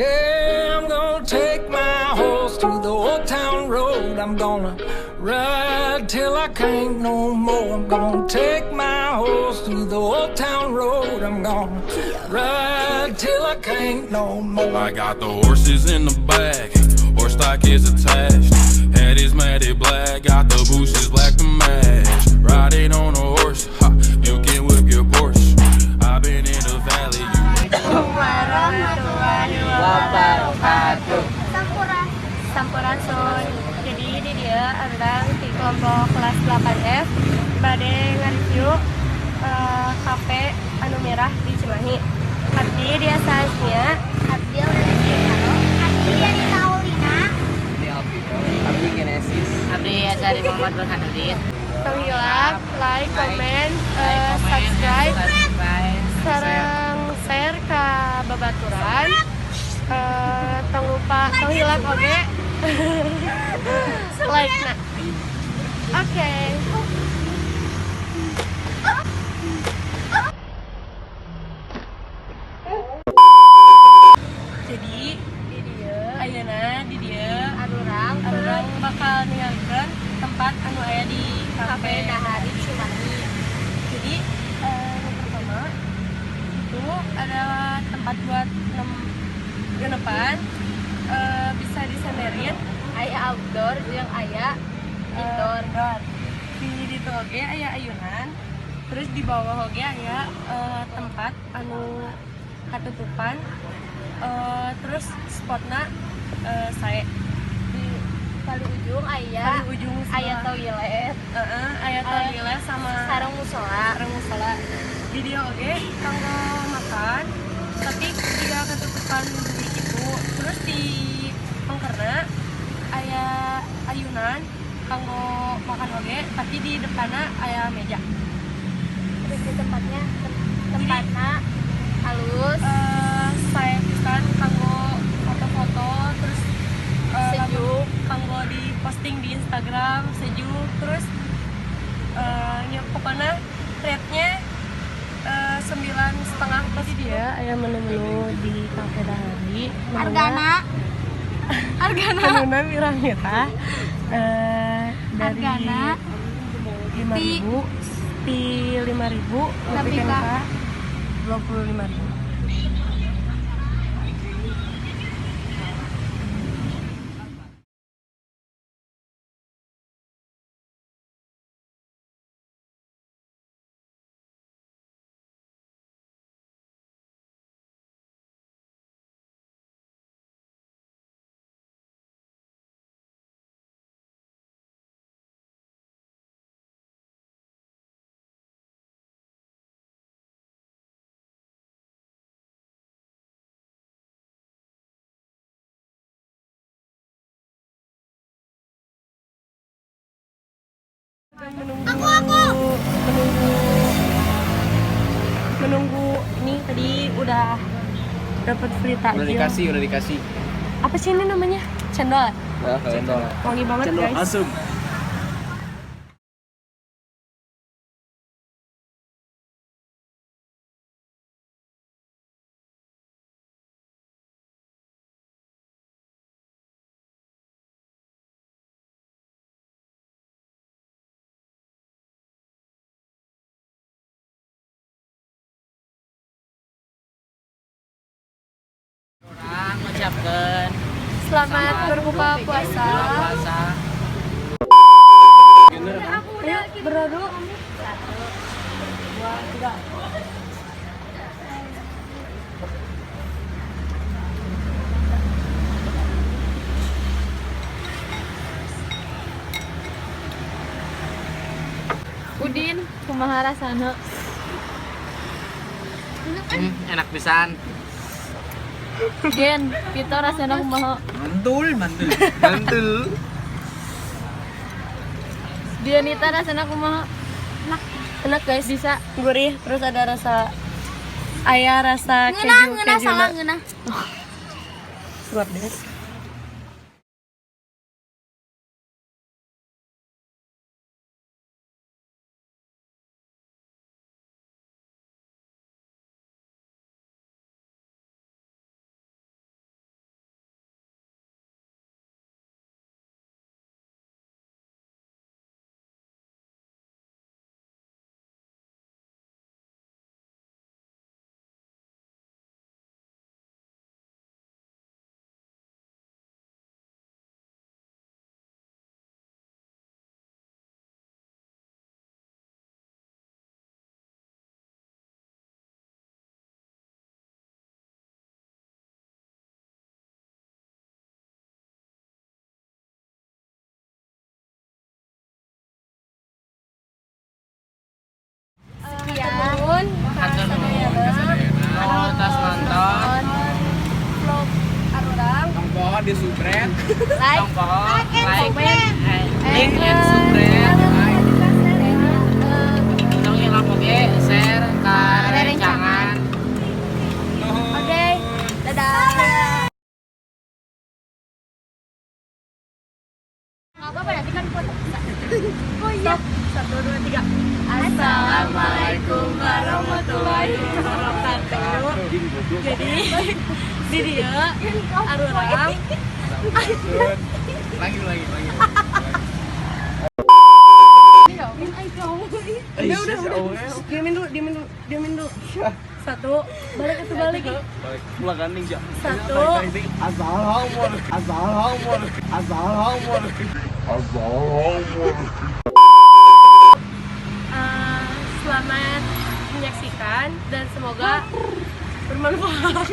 Yeah, I'm gonna take my horse to the old town road. I'm gonna ride till I can't no more. I'm gonna take my horse to the old town road. I'm gonna ride till I can't no more. I got the horses in the back, horse stock is attached. Head is matted black, got the bushes black to match. Riding on a horse, ha, you can whip your Porsche. I've been in the valley, you Warahmatullahi wabarakatuh. Sampurasun. Jadi di dia urang di kelompok kelas 8F bade nge-review kafe anu merah di Cimahi. Abdi dia saatnya Abdi Aurelio, Abdi Yani Taulina, Abdi Alvito, Abdi Genesis, Abdi Azari Muhammad Burhanuddin. Tong hilap, like, comment, subscribe, sareng share ka babaturan. Tong lupa, tong hilap oge like nah. Oke. Jadi di dieu ayeuna di dieu arurang bakal ningalikeun tempat anu aya di Kafe Dahari Cimahi. Jadi yang pertama itu adalah tempat buat genepan, bisa disenderin, Aya outdoor jeung aya indoor. Di ditu oge aya ayunan, terus di bawah oge aya tempat anu katutupan, terus spotna sae Di paling ujung aya paling ujung aya toilet, aya toilet sama sareng musola. Sareng musola. Di dieu oge kanggo makan, tapi tidak ketutupan beli gitu. Terus di pengkerna aya ayunan kanggo makan oge, tapi di depanna aya meja. Terus di tempatnya tempatna halus, Saya pisan kanggo foto-foto, terus sejuk, kanggo di posting di Instagram sejuk, terus ya, pokoknya rate-nya 9,5. Pasti dia aya menu-menu di Kafe Dahari. Hargana menuna mirah-mirah, dari Hargana 5.000 di 5.000 Tapi, nepi Kak. ka 25.000. Menunggu ini tadi udah dapat free takjil. Udah dikasih. Apa sih ini namanya? Cendol. Nah, cendol. Wangi banget, Cendol guys. Asem. Urang ngucapkeun Selamat berbuka puasa. Puasa. Ayo beradu. 1, 2, 3. Udin, kumaha rasana? Enak pisan. Gen, Pito rasana kumaha? Mantul. Mantul. Dianita rasana kumaha? Enak guys, bisa gurih, terus ada rasa aya rasa keju keju. Ngeunah. Luar biasa. di subscribe. Like, Tong poho, like and like, subscribe. link and subscribe. Tong hilap oge share ka rerencangan. Oke, dadah. Nggak apa-apa nanti kan foto. Oh iya. 1, 2, 3. Assalamualaikum warahmatullahi wabarakatuh. Jadi di dieu arurang Lagi lagi lagi. Udah. Diamin dulu, diamin dulu, diamin dulu. Satu, balik itu balik. Balik pulang gandeng sih. Satu. Assalamualaikum. Assalamualaikum. Assalamualaikum. Selamat menyaksikan dan semoga bermanfaat.